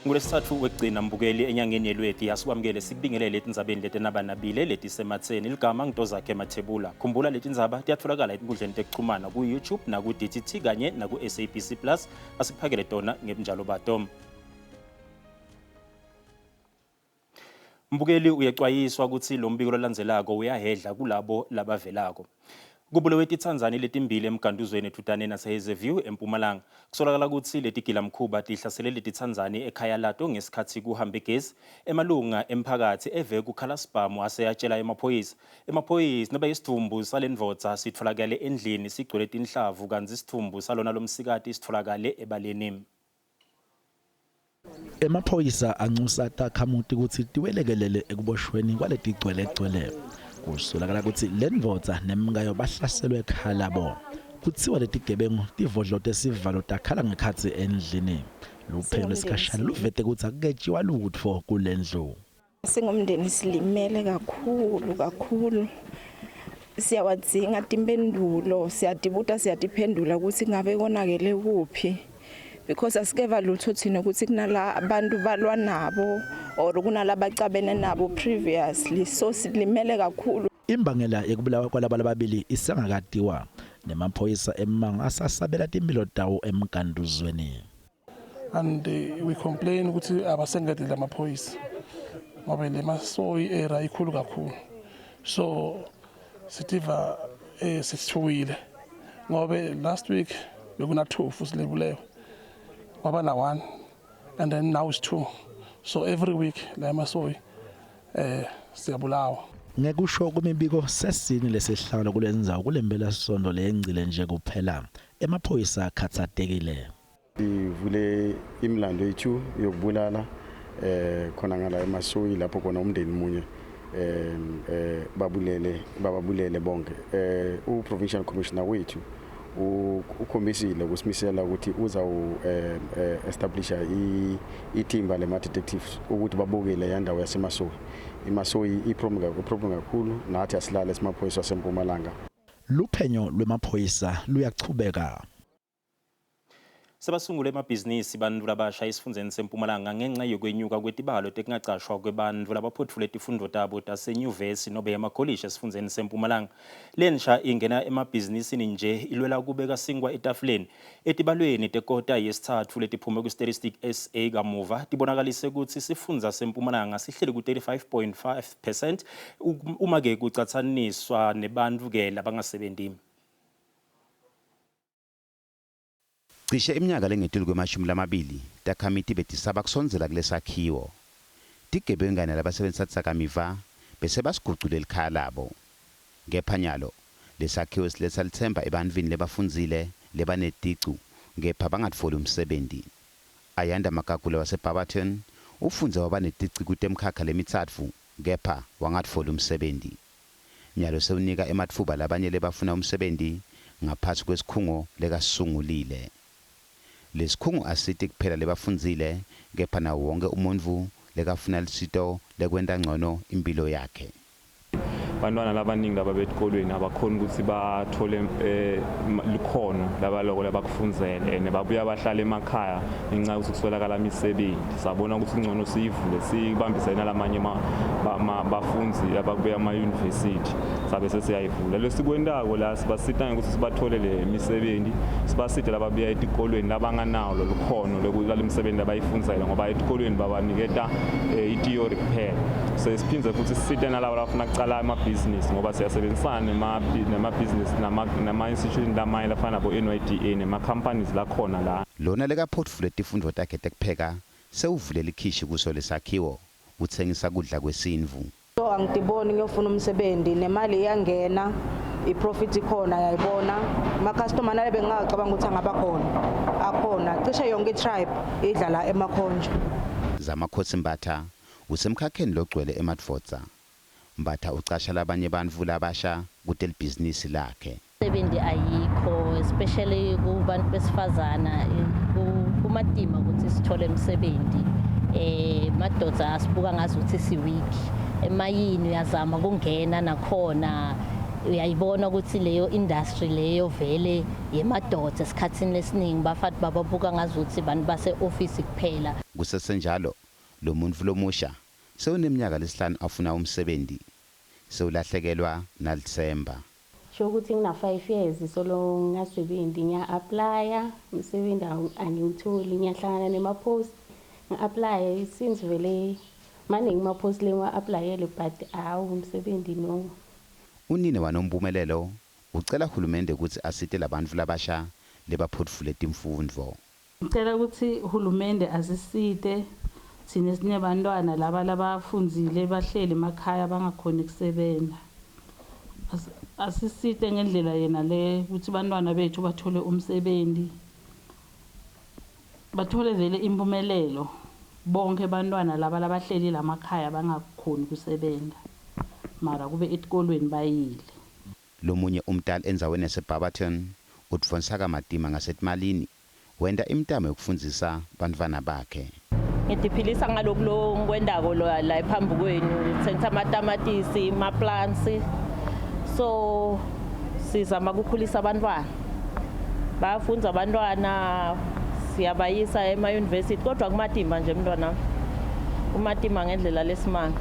Ngulesithathu wekugcina mbukeli enyangeni yelweti asikwamukele sikubingelele etindzabeni letenabanabile letisematseni ligama ngitozakhe mathebula khumbula letindzaba tiyatfolakala etinkundleni tekuchumana ku-youtube naku-dtt kanye naku-sabc plus asikuphakele tona ngebunjalo bato. Mbukeli uyecwayiswa kutsi lo mbiko lolandzelako uyahhedla kulabo labavelako. Kubulewe titsandzani letimbili emganduzweni edvutane naseHazyview eMpumalanga. Kusolakala kutsi letigilamkhuba tihlasele letitsandzani ekhaya lato ngesikhatsi kuhambe gesi. Emalunga emphakatsi eve kukhala sibhamu ase atjela emaphoyisa. Emaphoyisa nobe isidvumbu salendvodza sitfolakale endlini sigcwele tinhlavu kantsi sidvumbu salona lomsikati sitfolakale ebaleni. Emaphoyisa anxusa takhamuti kutsi tiwelekelele ekuboshweni kwaletigcwelegcwele. Kusolakala kutsi lendvodza nemkayo bahlaselwe ekhaya labo. Kutsiwa letigebengu tivodlote sivalo takhala ngekhatsi endlini. Luphenyo lwesikhashana luvete kutsi akuketjiwa lutfo kulendlu. Singumndeni silimele kakhulu kakhulu. Siyawadzinga timpendulo, siyatibuta siyatiphendula ukuthi ngabe konakele kuphi. Because asikeva lutho thina ukuthi kunala abantu balwa nabo or kunalabacabene nabo previously. So silimele kakhulu. Imbangela yekubulawa kwalaba lababili isengakatiwa. Nemaphoyisa emmango asasabela timphilo tawo emganduzweni. And we complain ukuthi abasengedile amaphoyisa ngoba le masoyi era ikhulu kakhulu, so sitiva sisithukile ngoba last week bekuna 2 futhi lebulewe, kwaba na 1 and then now it's 2, so every week la emasoyi siyabulawa. Ngekusho kwemibiko sesini lesehlakalo kulendzawo kulempelasonto leyengcile nje kuphela. Emaphoyisa akhatsatekile. Sivule imilando yethu yokubulala khona ngala emasoyi lapho khona umndeni munye babulele bababulele bonke. U-provincial commissioner wethu ukhombisile ukusimisela ukuthi uzawu establisha ithimba lema detectives ukuthi babukele yandawo yasemasoyi. Imasoyi i-problem kakhulu, nathi asilale esimaphoyisa wasempumalanga. Luphenyo lwemaphoyisa luyachubeka. Sebasungule emabhizinisi bantfu labasha esifundzeni sempumalanga ngenxa yokwenyuka kwetibalo tekungacashwa kwebantfu labaphotfule tifundvo tabo tasenyuvesi nobe emakolishi esifundzeni sempumalanga. Lensha ingena emabhizinisini nje ilwela kubeka sinkwa etafuleni. Etibalweni tekota yesitsatfu letiphume ku-Statistic SA kamuva tibonakalise kutsi sifundza sempumalanga sihleli ku-35.5% uma-ke kucatsaniswa nebantfu-ke labangasebenti. Cishe iminyaka lengetulu kwemashumi lamabili, takhamiti betisaba kusondzela kulesakhiwo. Tigebengu kanye nalabasebentisa tidzakamiva besebasigucule likhaya labo. Kepha nyalo, lesakhiwo siletsa litsemba ebantfwini lebafundzile, lebaneticu, kepha bangatfoli umsebenti. Ayanda Magagula waseBarberton ufundze waba netici kutemkhakha lemitsatfu, kepha wangatfoli umsebenti. Nyalo sewunika ematfuba labanye lebafuna umsebenti ngaphasi kwesikhungo lekasisungulile. Lesikhungo asiti kuphela lebafundzile kepha nawo wonkhe umuntfu lekafuna lusito lekwenta ncono imphilo yakhe. Bantwana labaningi laba betikolweni abakhoni ukuthi bathole likhono labaloko labakufundzele and babuya bahlala emakhaya ngenxa yokuthi kuswelakala imisebenzi. Sabona ukuthi kungcono siyivule siyibambisane nalamanye bafundzi ababuya ema-university, sabe sesiyayivula. Lesikwentako la sibasita ngekuthi sibatholele imisebenzi, sibasite lababuya etikolweni labanganawo lolu khono lwalemisebenzi labayifundzele ngoba etikolweni babaniketa i-theory kuphela. Sesiphindze futhi sisite nalabo labafuna kucala amabhizinisi ngoba siyasebenzisana nemabhizinisi nama-institution lamanye lafana nabo-NYDA nema-companies lakhona la. Lona lekaphotfule tifundvo takhe tekupheka sewuvule likhishi kuso lesakhiwo utsengisa kudla kwesintfu. So angitiboni ngiyofuna umsebenzi, nemali iyangena, i-profit ikhona yayibona, ama-customer nale bengingacabanga ukuthi angaba khona akhona, cishe yonke i-tribe idla la emakhonjwa. Zamakhosi Mbatha usemkhakheni logcwele emadvodza. Mbatha ucasha labanye bantfu labasha kutelibhizinisi lakhe. Imisebenzi ayikho, especially kubantu besifazana, kumatima ukuthi sithole imisebenzi. Madoda asibuka ngazi ukuthi si weak. Emayini uyazama kungena nakhona. Uyayibona ukuthi leyo industry leyo vele yemadoda, esikhathini lesiningi bafati bababuka ngazuthi bantu base-ofisi kuphela. Kusesenjalo, lo muntfu lomusha sewuneminyaka lesihlanu afuna umsebenti. Sewulahlekelwa nalitsemba. Sho ukuthi ngina-5 years solo ngingasebenzi, ngiya-aplaya umsebenzi angiwutholi, ngiyahlangana nema-post ngi-aplaye since vele maningi ama-post lengiwa-aplayele, but awu umsebenzi no. Unina waNompumelelo ucela hulumende ukuthi asite labantfu labasha lebaphotfule timfundvo. Ngicela ukuthi uhulumende asisite thina sinebantwana laba labafundzile bahleli emakhaya bangakhoni kusebenza. Asisite ngendlela yena le ukuthi bantwana bethu bathole umsebenzi, bathole vele impumelelo bonke bantwana laba labahleli lamakhaya bangakhoni kusebenza, mara kube etikolweni bayile. Lomunye umtali endzaweni yaseBarberton udvonsa kamatima ngasetimalini, wenta imitamo yokufundzisa bantfwana bakhe. Ngitiphilisa ngaloku lo ngikwendako la phambi kwenu, ngitsengisa amatamatisi, ama-plants, so sizama ukukhulisa abantwana, bayafundza abantwana, siyabayisa ema-university, kodwa kumatima nje mntwana, kumatima ngendlela lesimanga.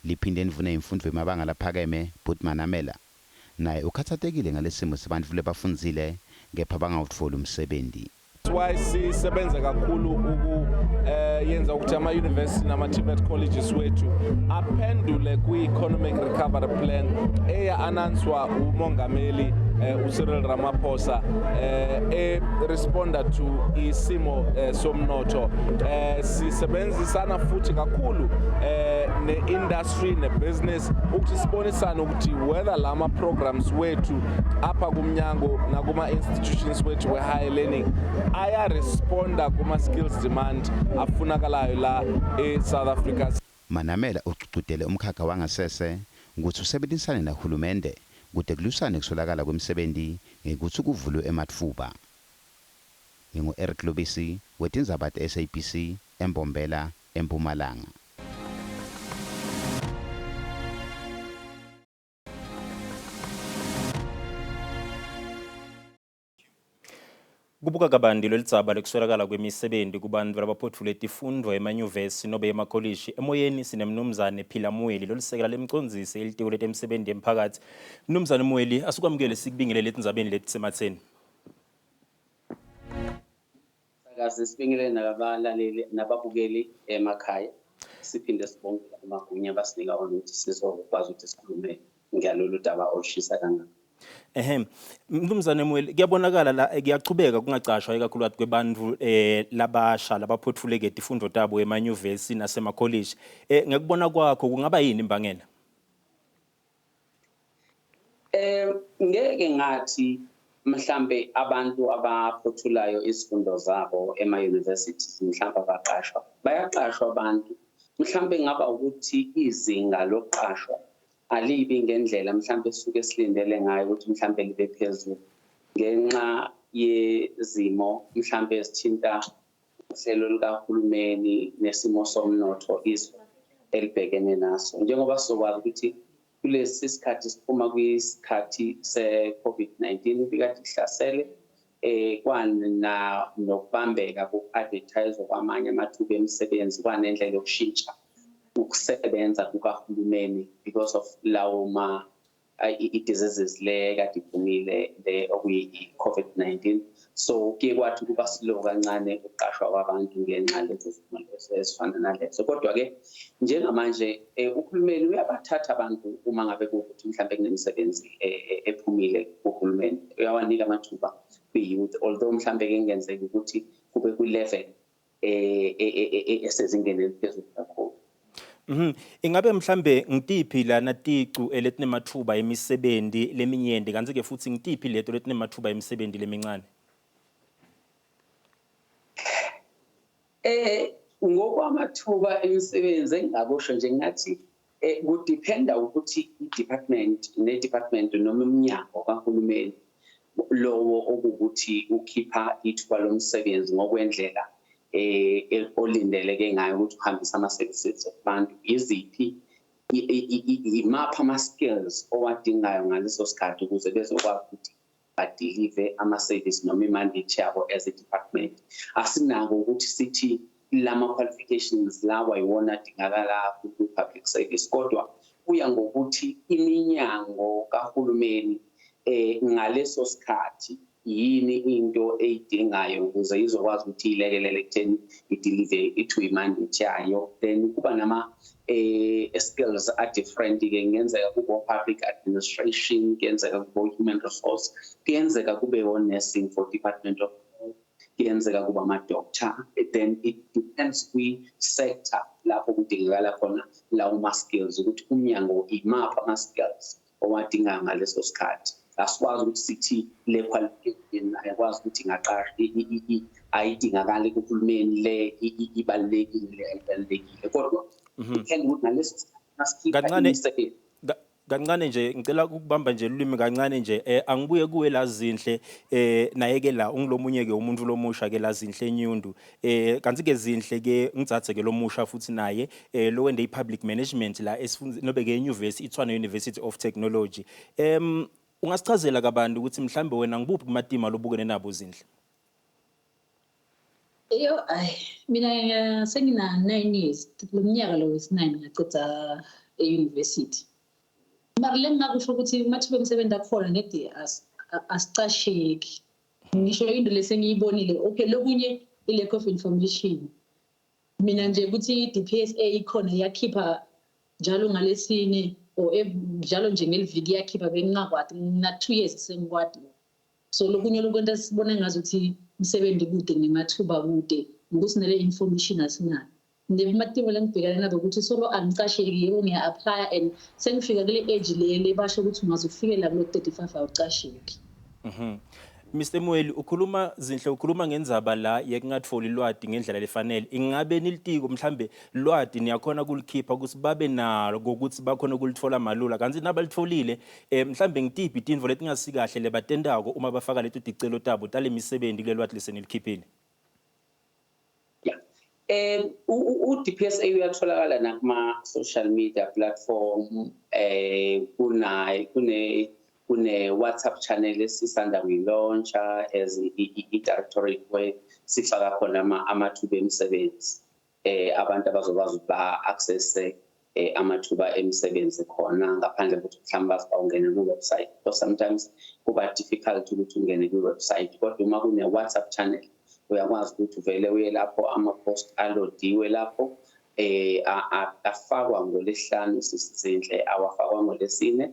Liphinde indvuna yemfundvo yemabanga laphakeme Buti Manamela naye ukhatsatekile ngalesimo sebantfu lebafundzile kepha bangawutfoli umsebenti. Why sisebenza kakhulu uku yenza ukuthi ama-university nama-TVET colleges wethu aphendule kwi-economic recovery plan eya-announcewa umongameli uCyril Ramaphosa, e-responda to isimo somnotho. Sisebenzisana futhi kakhulu ne-industry ne-business ukuthi sibonisane ukuthi whether lama programs wethu apha kumnyango nakuma-institutions wethu we-higher learning ayaresponda kuma-skills demand afunakalayo la e-South Africa. Manamela ucucudele umkhakha wangasese kutsi usebenzisane nahulumende kute kulusane kusolakala kwemsebenti ngekutsi kuvulwe ematfuba. Ngingu-Eric Lubisi wetindzaba te-SABC eMbombela, eMpumalanga. Kubuka kabanti loludzaba lekuswelakala kwemisebenti kubantu labaphotfule tifundvo emanyuvesi nobe emakolishi, emoyeni sinemnumzane Phila Mweli lolisekela lemcondzisi elitiko letemsebenti yemphakatsi. Mnumzane Mweli, asikwamukele sikubingelele etindzabeni letisematseni. Sakaze sibingelele nabalaleli nababukeli emakhaya. Siphinde sibonge amagunya abasinika wona ukuthi sizokwazi ukuthi sikhulume ngalolu daba olushisa kangaka. Ehhe, Mnumzane Mweli, kuyabonakala la kuyachubeka kungacashwa ikakhulukazi kwebantfu labasha labaphotfuleke tifundvo tabo emanyuvesi nasemakolishi. Ngekubona kwakho kungaba yini imbangela? Ngeke ngathi mhlambe abantu abaphothulayo izifundo zabo ema-universities mhlambe abaqashwa. Bayaqashwa abantu. Mhlambe ngaba ukuthi izinga lokuqashwa alibi ngendlela mhlambe sisuke silindele ngayo ukuthi mhlambe libe phezulu ngenxa yezimo mhlambe ezithinta uhlelo likahulumeni nesimo somnotho izwe elibhekene naso. Njengoba sizokwazi ukuthi kulesi sikhathi siphuma kwisikhathi se-COVID-19 ibikade ihlasele, kwana nokubambeka koku-advertise kwamanye amathuba emisebenzi, kwanendlela yokushintsha ukusebenza kukahulumeni because of lawo ma i-diseases le kade iphumile le okuyi-COVID-19. So kuye kwathi kuba slow kancane ukuqashwa kwabantu ngenxa lezo zimo lezo ezifana nalezo. Kodwa-ke njengamanje uhulumeni uyabathatha abantu uma ngabe kuwukuthi mhlambe kunemisebenzi ephumile kuhulumeni, uyawanika amathuba kwi-youth, although mhlambe kungenzeka ukuthi kube kwi-level esezingeni eliphezulu kakhulu. Ingabe mhlambe ngitiphi lana ticu eletinemathuba emisebenzi leminyenti, kantsi ke futhi ngitiphi leto letinemathuba emisebenzi lemincane? Ngokwamathuba emisebenzi engingakusho nje ngathi kudependa ukuthi i-department ne-department noma umnyango kahulumeni lowo okuwukuthi ukhipha ithuba lomsebenzi ngokwendlela olindeleke ngayo ukuthi uhambise ama-services kubantu, iziphi Imaphi ama-skills owadingayo ngaleso sikhathi ukuze bezokwazi ukuthi badelive ama-service noma i-mandate yabo as a department? Asinako ukuthi sithi lama-qualifications lawa iwona adingakala ku-public service, kodwa kuya ngokuthi iminyango kahulumeni ngaleso sikhathi yini into eyidingayo ukuze izokwazi ukuthi ilekelele ekutheni ideliver ithu i-mandate yayo. Then kuba nama skills a-different ke, kungenzeka kube public administration, kuyenzeka kube human resource, kuyenzeka kube o-nursing for department of health, kuyenzeka kuba ama-doctor. Then it depends kwi-sector lapho kudingakala khona lawo ma-skills, ukuthi umnyango imaphi ama-skills owadingayo ngaleso sikhathi. Asikwazi ukuthi sithi le qualification ayikwazi ukuthi ingaqasha, ayidingakali kuhulumeni, le ibalulekile, le ayibalulekile, kodwa depend ukuthi ngaleso sikhathi masikhipha Kancane imisebenzi. Kancane nje, ngicela ukubamba nje ulimi kancane nje. Angibuye kuwe lazinhle, naye ke la ungilomunye ke umuntu lomusha ke lazinhle Nyundu. Kanti ke Zinhle ke ngitsatse ke lomusha futhi naye lo wende i-public management la esifundeni nobe ke enyuvesi iTshwane University of Technology. Ungasichazela kabanti ukuthi mhlambe wena ngibuphi kumatima lobukene nabo, Zinhle? Iyo, ayi, mina sengina 9 years, lo mnyaka lo wesi-9 ngaceda e-university. Mara le ngingakusho ukuthi amathuba emisebenzi akhona nedi asicasheki. Ngisho into lesengiyibonile, okay, lokunye i-lack of information. Mina nje ukuthi i-DPSA ikhona, iyakhipha njalo ngalesine or njalo nje ngeliviki iyakhipha, bengingakwati ngina 2 years sengikwati. So lokunye lokwenta sibone ngazuthi umsebenzi kude nemathuba kude ukuthi nale information asinayo. Nematiko lengibhekane nabo ukuthi solo angicasheki, yebo ngiya-apply-a and sengifika kule age le lebasho ukuthi ungaze ufikela kulo 35 awucasheki. Mr Mweli, ukhuluma Zinhle ukhuluma ngendzaba la yekungatfoli lwati ngendlela lefanele. Ingabe nilitiko mhlambe lwati niyakhona kulikhipha ukuthi babe nalo kokuthi bakhona ukulitfola malula, kanti nabalitfolile mhlambe ngitiphi tintfo letingasikahle lebatentako uma bafaka leto ticelo tabo tale misebenti kule lwati lesenilikhiphile? Yeah. U-DPSA uyatholakala nakuma social media platform, kuna kune kune WhatsApp channel esisanda kuyilauncha as i-directorate, where sifaka khona amathuba emisebenzi, abantu abazokwazi ukuthi ba-access amathuba emisebenzi khona, ngaphandle kokuthi mhlawumbe baze bawungene ku-website, because sometimes kuba difficult ukuthi ungene kwi-website, kodwa uma kune-WhatsApp channel uyakwazi ukuthi uvele uye lapho, ama-post alodiwe lapho, afakwa ngolesihlanu sisizinhle, awafakwa ngolesine,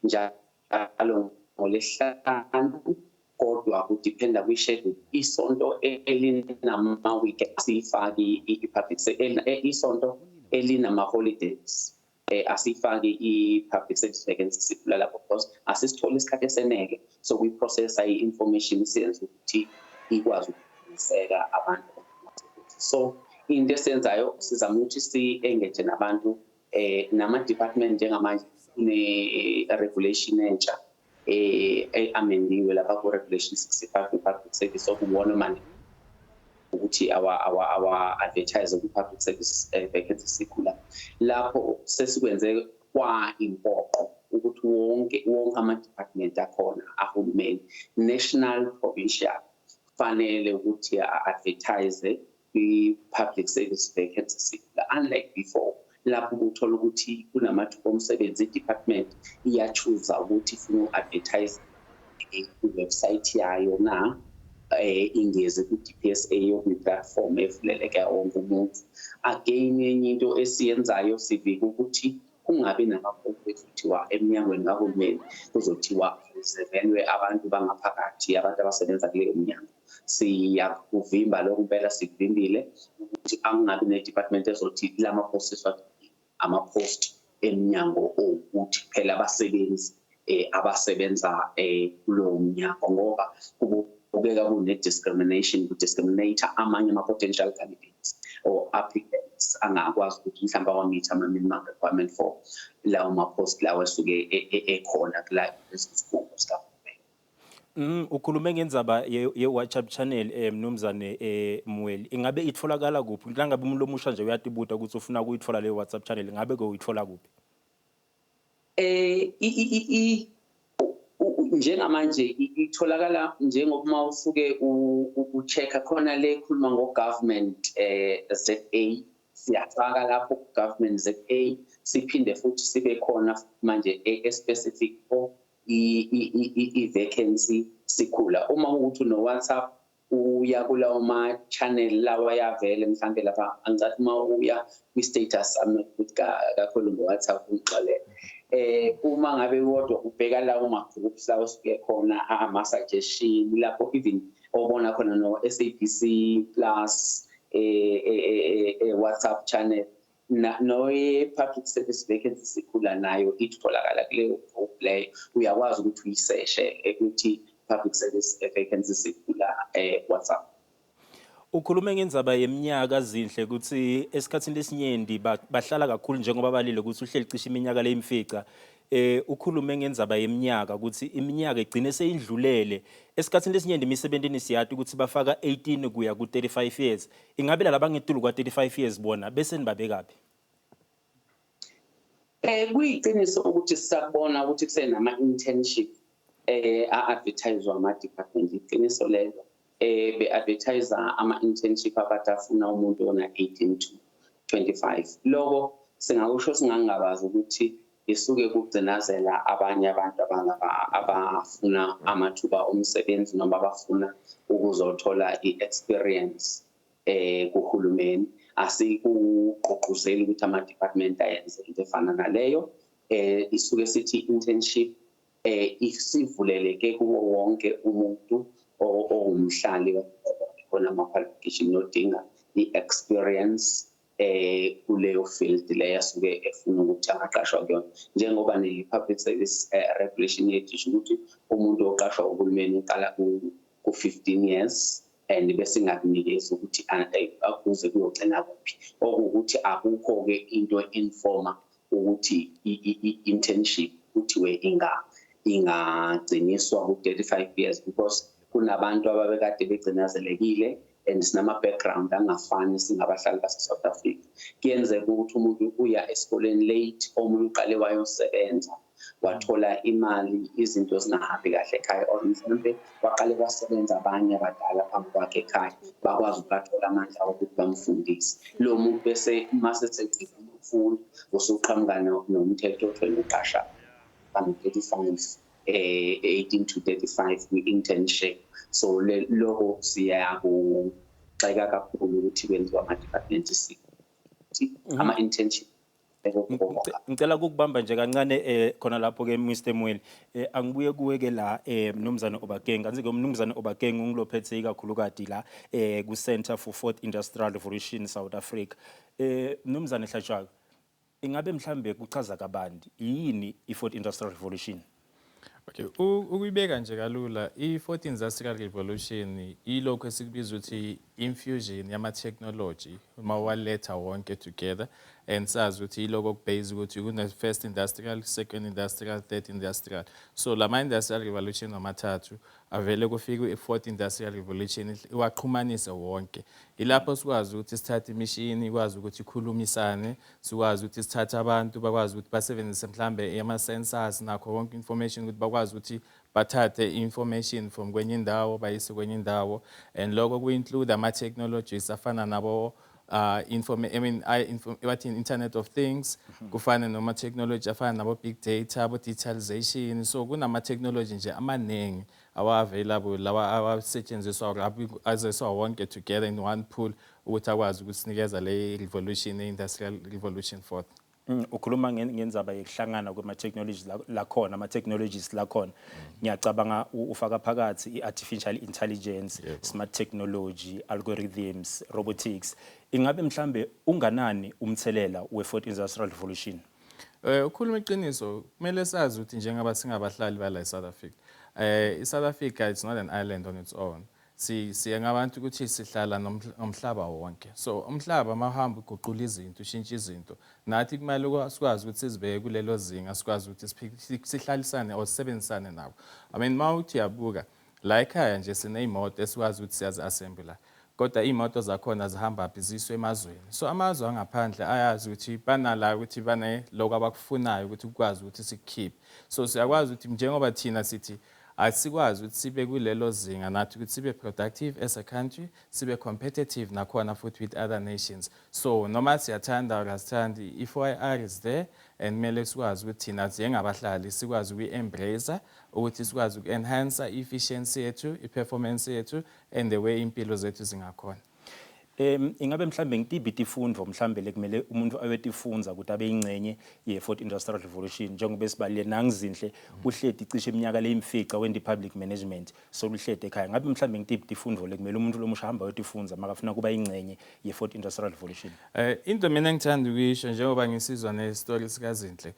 njalo ngolesihlanu, kodwa kudependa kwi-schedule. Isonto elinama-weekend asiyifaki i-public, isonto elinama-holidays asifaki i-public service vacancy siphula lapho, because asisitholi isikhathi esenele sokuyiprocessa i-information, siyenze ukuthi ikwazi ukuqiniseka abantu. So into esiyenzayo, sizama ukuthi si-engage nabantu, nama-department. Njengamanje kune-regulation entsha e-amendiwe lapha ku-regulation 65 kwi-public service, okuwona manje ukuthi awa advertise ku-public service vacancy sikhula. Lapho sesikwenze kwa impoqo ukuthi wonke wonke ama-department akhona ahulumeni, national, provincial, kufanele ukuthi a-advertise kwi-public service vacancy circular, unlike before lapho uthola ukuthi kunamathuba omsebenzi, i-department iyachuza ukuthi ifuna uku-advertise kwi-website yayo na ingeze ku-DPSA, okuyi-platform evuleleke wonke umuntu. Again, enye into esiyenzayo, sivika ukuthi kungabi nama-post ekuthiwa eminyangweni kahulumeni kuzothiwa reservelwe abantu bangaphakathi, abantu abasebenza kuleyo mnyango. Siyakuvimba lokho, impela sikuvimbile ukuthi angabi ne-department ezothi lama-post ama-post eminyango owukuthi kuphela abasebenzi abasebenza kulowo mnyango, ngoba kubukeka kune-discrimination, ku-discriminate amanye ama-potential candidates or applicants angakwazi ukuthi mhlawumbe awameet ama-minimum requirement for lawo ma-post lawo esuke ekhona kula leso sikhungo sikahulumeni. Ukhulume ngendzaba ye-WhatsApp channel, mnumzane Mweli. Ingabe itfolakala kuphi? Nangabe umuntu omusha nje uyatibuta ukuthi ufuna ukuyitfola le WhatsApp channel, ingabe ke uyitfola kuphi? Njengamanje itholakala njengoba uma usuke u-check-a khona le khuluma ngo-government ZA, siyafaka lapho ku-government ZA, siphinde futhi sibe khona manje e-specific for i-vacancy sikhula. Uma ukuthi uno-WhatsApp, uya kulawo ma-channel lawa yavele mhlambe lapha, angicathi uma uya kwi-status ami ukuthi kakhulu ngo-WhatsApp ungixolele. Uma ngabe kodwa ubheka lawo ma-groups lawo suke khona ama-suggestion lapho, even obona khona no-SABC Plus WhatsApp channel noye-public service vacancy sikhula nayo itholakala kuleyo group leyo. Uyakwazi ukuthi uyiseshe ukuthi public service vacancy sikhula WhatsApp. Ukhulume ngendzaba yeminyaka, Zinhle, ukuthi esikhathini lesinyenti bahlala kakhulu, njengoba balile ukuthi uhleli cishe iminyaka leyimfica. Ukhulume ngendzaba yeminyaka ukuthi iminyaka igcine seyindlulele. Esikhathini lesinyenti emisebentini siyati ukuthi bafaka 18 kuya ku-35 years. Ingabe laba ngetulu kwa-35 years bona bese nibabekaphi? Kuyiqiniso ukuthi sisabona ukuthi kusenama internship a-advertise ama department, iqiniso lelo. Be-advertise ama internship abathi afuna umuntu ona 18 to 25. Lokho singakusho singangabazi ukuthi isuke kugcinazela abanye abantu abangaba abafuna amathuba omsebenzi noma abafuna ukuzothola i-experience kuhulumeni. Asikugqugquzeli ukuthi ama-department ayenze into efana naleyo. Isuke sithi internship isivuleleke kuwo wonke umuntu owumhlali onama-qualification nodinga i-experience kuleyo field leyo asuke efuna ukuthi angaqashwa kuyona, njengoba ne-public service regulation yethu isho ukuthi umuntu oqashwa uhulumeni uqala ku-15 years and bese ingakunikezi ukuthi akuze kuyogcina kuphi, okuwukuthi akukho-ke into informa ukuthi i-internship kuthiwe ingagciniswa ku-35 years, because kunabantu ababekade begcinazelekile and sinama-background angafani singabahlali base-South Africa. Kuyenzeka ukuthi umuntu uya esikoleni late, omunye uqale wayosebenza wathola imali, izinto zingahambi kahle ekhaya, or mhlawumbe waqale wasebenza, abanye abadala phambi kwakhe ekhaya bakwazi ukuthi bathole amandla okuthi bamfundise lo muntu, bese mase secida ukufunda usuqhamuka nomthetho othi wena uqasha bano-35, 18 to 35 kwi-internship. So lokho siyakugxeka kakhulu ukuthi kwenziwa ama-department ama-internship. Ngicela ukukubamba nje kancane khona lapho ke, Mr Mweli. Angibuye kuwe ke la, mnumzane Obakeng. Kanti ke umnumzane Obakeng ungilophethe ikakhulukati la ku Center for Fourth Industrial Revolution South Africa. Mnumzane Hlatshwako, ingabe mhlambe kuchaza kabanti yini i-Fourth Industrial Revolution? Okay, ukuyibeka nje kalula, i-Fourth Industrial Revolution ilokhu esikubiza ukuthi infusion yama-technology uma waletha wonke together, and sazi ukuthi ilokho okubase ukuthi kune-first industrial, second industrial, third industrial. So lama-industrial revolution amathathu avele kufike i-fourth industrial revolution iwaxhumanise wonke. Ilapho sikwazi ukuthi sithathe imishini ikwazi ukuthi ikhulumisane, sikwazi ukuthi sithathe abantu bakwazi ukuthi basebenzise mhlambe ama-sensors nakho konke information, ukuthi bakwazi ukuthi bathathe information from kwenye indawo bayise kwenye indawo, and lokho ku-include ama-technologies afana nabo I mean, bathi Internet of Things, kufana noma technology afana nabo big data, abo digitalization. So kunama technology nje amaningi awa available lawa awasetshenziswa or azeswa wonke together in one pool ukuthi akwazi ukusinikeza le revolution, industrial revolution fourth. Ukhuluma ngendzaba yekuhlangana kwema-technologies lakhona, ama-technologies lakhona. Ngiyacabanga ufaka phakathi i-artificial intelligence, smart technology, algorithms, robotics. Ingabe mhlambe unganani umthelela we-fourth industrial revolution? Ukhuluma iqiniso, kumele sazi ukuthi njengoba singabahlali bala eSouth Africa, iSouth Africa, it's not an island on its own. Si siye ngabantu ukuthi sihlala nomhlaba wonke. So umhlaba mawuhamba uguqula izinto, ushintsha izinto. Nathi kumele sikwazi ukuthi sizibeke kulelo zinga, sikwazi ukuthi sihlalisane or sisebenzisane nabo. I mean, mawuthi uyabuka La ekhaya nje siney'moto esikwazi ukuthi siyazi-assembla, kodwa iy'moto zakhona zihamba phi? Ziswe emazweni. So amazwe angaphandle ayazi ukuthi banala ukuthi baneloko abakufunayo ukuthi kukwazi ukuthi sikukhiphe. So siyakwazi ukuthi njengoba thina sithi asikwazi ukuthi sibe kulelo zinga nathi ukuthi sibe productive as a country, sibe competitive nakhona futhi with other nations. So noma siyathanda or asithandi, i-4IR is there and kumele sikwazi ukuthi thina njengabahlali sikwazi ukuyi-embrace, ukuthi sikwazi uku-enhance i-efficiency yethu, i-performance yethu and the way impilo zethu zingakhona. Ingabe mhlambe ngitiphi tifundvo mhlambe lekumele umuntu ayotifundza ukuthi abe ingcenye ye-Fourth Industrial Revolution, njengoba esibalile nangizinhle uhleti cishe iminyaka leyimfica wenda i-public management, soluhleti ekhaya? Ngabe mhlambe ngitiphi tifundvo lekumele umuntu lomusha ahamba ayotifundza makafuna kuba ingcenye ye-Fourth Industrial Revolution? Into mina engithanda ukuyisho, njengoba ngisizwa ne-story sikaZinhle,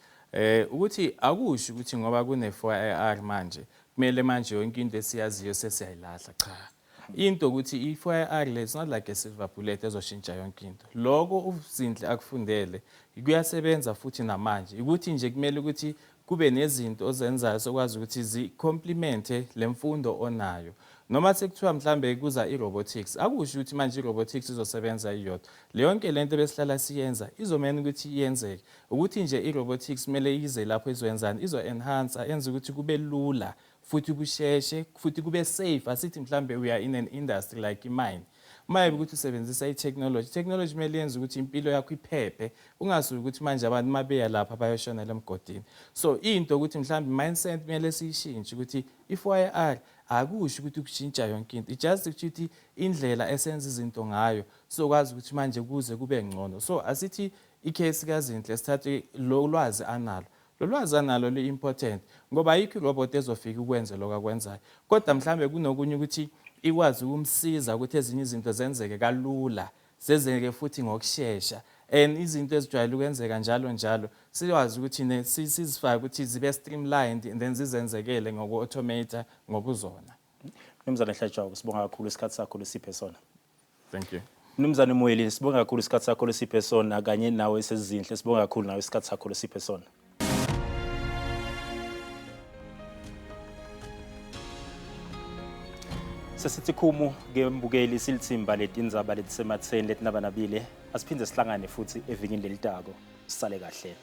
ukuthi akusho ukuthi ngoba kune 4IR manje kumele manje yonke into esiyaziyo sesiyayilahla. Cha, into ukuthi i-4IR le, it's not like a silver bullet ezoshintsha yonke into. Lokho uZinhle akufundele kuyasebenza futhi namanje, ukuthi nje kumele ukuthi kube nezinto ozenzayo sokwazi ukuthi zi-complemente le mfundo onayo. Noma sekuthiwa mhlambe kuza i-robotics, akusho ukuthi manje i-robotics izosebenza iyodwa. Le yonke lento besihlala siyenza izomele ukuthi iyenzeke, ukuthi nje i-robotics kumele ize lapho izoyenzani, izo-enhance, yenze ukuthi kube lula futhi kusheshe futhi kube safe. Asithi mhlambe we are in an industry like i-mine, uma ukuthi usebenzisa i-technology, technology kumele yenze ukuthi impilo yakho iphephe, ungasuki ukuthi manje abantu uma beya lapha bayoshonela emgodini. So into ukuthi mhlambe mindset kumele siyishintshe, ukuthi i-4IR akusho ukuthi kushintsha yonke into, it just ukuthi indlela esenza izinto ngayo sizokwazi ukuthi manje kuze kube ngcono. So asithi i-case kaZinhle, sithathe lo lwazi analo, lo lwazi analo li-important ngoba ayikho irobot ezofika ukwenze lokho akwenzayo, kodwa mhlambe kunokunye ukuthi ikwazi ukumsiza ukuthi ezinye izinto zenzeke kalula, zenzeke futhi ngokushesha, and izinto ezijwayele ukwenzeka njalo njalo sikwazi ukuthi sizifake ukuthi zibe streamlined and then zizenzekele ngoku-automate ngokuzona. Mnumzane Hlatshwayo, sibonga kakhulu isikhathi sakho lesiphe sona. Thank you. Mnumzane Moyeli, sibonga kakhulu isikhathi sakho lesiphe sona, kanye nawe sezinhle, sibonga kakhulu nawe isikhathi sakho lesiphe sona. Sesithi khumu ke mbukeli, silithimba letindzaba letisematheni letinabanabile. Asiphinde sihlangane futhi evikini lelitako. Sale kahle.